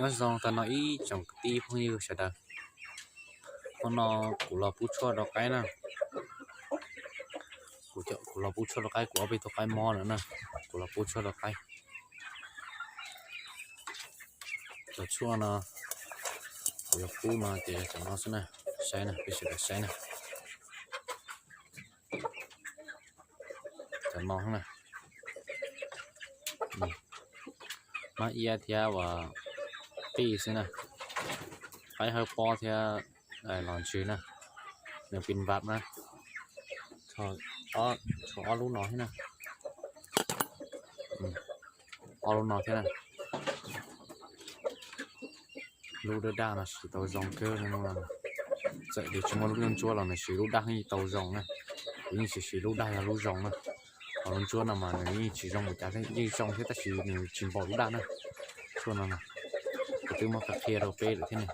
Nyob zoo tag no ib tsoom kwv tij phooj ywg sawv daws. Hnub no kuv los pub tshuaj rau qaib na. Kuv, kuv los pub tshuaj rau qaib, kuv ob peb tug qaib mob lawm na. Kuv los pub tshuaj rau qaib. Cov tshuaj no kuv yuav pub no ces yog cov no xwb na. Saib na, peb sawv daws saib na. Cov no na, mab iab thiab uas qij xwb na. Qaib hawb pob thiab los ntsws na, nws pin vam na. Tshuav ob lub no thiab na, ob lub no thiab na. Lub daj daj no siv tau zoo kawg li no. Txawm tias tsis muaj lub ntsuab los nws siv lub daj yeej tau zoo na. Kuv yeej siv, siv lub daj yog lub zoo na. Ho lub ntsuab no mas nws yeej tsis zoo mus cas, yeej zoo thiab tab sis nws tsis npaum lub daj na. Tshuaj no na, kuv twb muab qhia rau peb lawm thiab ne.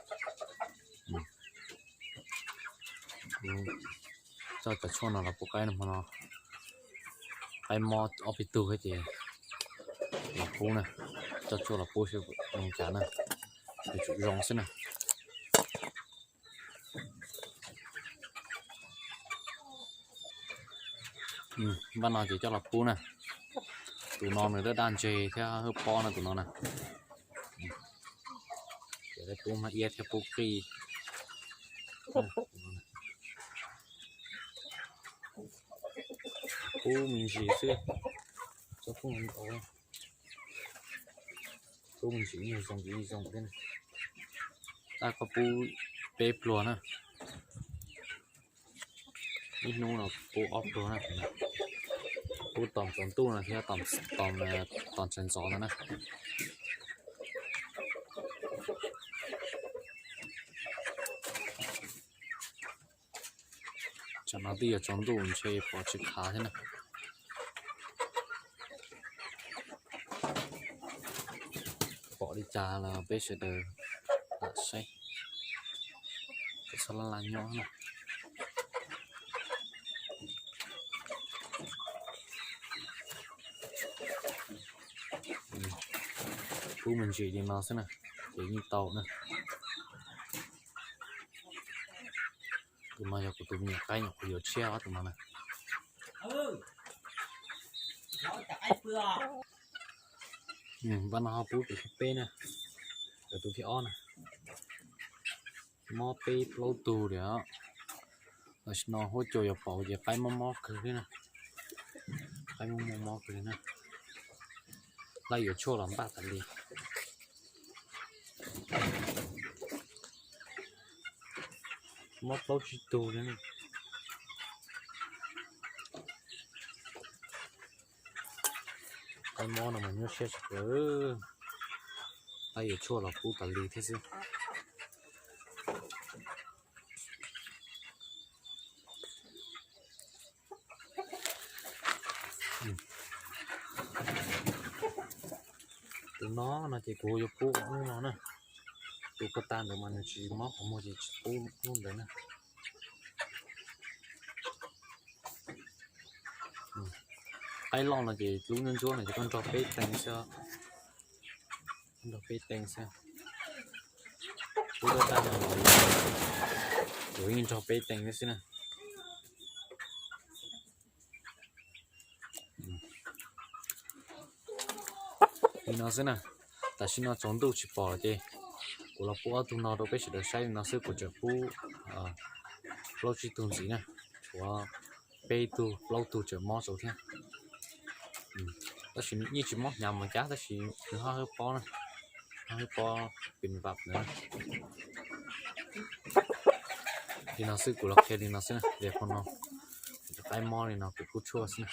Coj cov tshuaj no los pub qaib no, hmo no qaib mob ob peb tug ces los pub na. Coj tshuaj los pub seb zoo cas na, yuav tsum zoo xwb na. Npaj no ces coj los pub na. Tus no nws daj daj ntseg thiab hawb pob no tus no na. Ces pub mab iab thiab pub qij. Pub me ntsis xwb, txhob pub ntau. Pub me ntsis yeej zoo, yeej zoo thiab. Tab koj pub peb pluag na, ib hnub no pub ob pluag na. Pub tom tsaus ntuj no thiab tom, tom tsaus ntxov no na. Tsam no twb yuav tsaus ntuj ntshe pom tsis khav thiab na. Pom li cas los peb sawv daws lam saib. Txhob laj laj nyob na. Pub me ntsis li no xwb na, ces yeej tau na. Tus no yog kuv tus me nyuam qaib nyuam qhuav yuav tshiab os tus no na. Npaj no ho pub tus thib peb na, tus thib ob na. Mob peb plaub tug li os. Tam sim no huab cua yuav pauv ces qaib mob mob kawg li na. Qaib mob mob mob kawg li na. Laj yuav tshuaj los npaj tas li. Mob plaub tsib tug li. Qaib mob no mas nyuaj siab tshaj plaws. Laj yuav tshuaj los pub tas li thiab xwb. Tus no no ces kuv yuav pub ob hnub no na. Tus ko tas ntawd mas nws tsis mob qhov muag ces tsis pub hnub ntawd na. Qaib loj no ces lub ntsuab ntsuab no ces koj nrog peb teev xwb. Nrog peb teev xwb. Lub daj daj no los yeej nrog peb teev xwb na. Li no xwb na. Tam sim no tsaus ntuj tsis pom ces kuv los pub ob tug no rau peb sawv daws saib li no xwb, kuv tseem pub plaub tsib tug ntxiv na. Tshuav peb tug plaub tug tseem mob tsaus thiab. Tab sis yeej tsis mob hnyav mus cas tab sis nws ho hwb pob na, ho hwb pob pes vam ntawd. Li no xwb, kuv los qhia li no xwb na, li qhov no, cov qaib mob li no kuv pub tshuaj xwb na.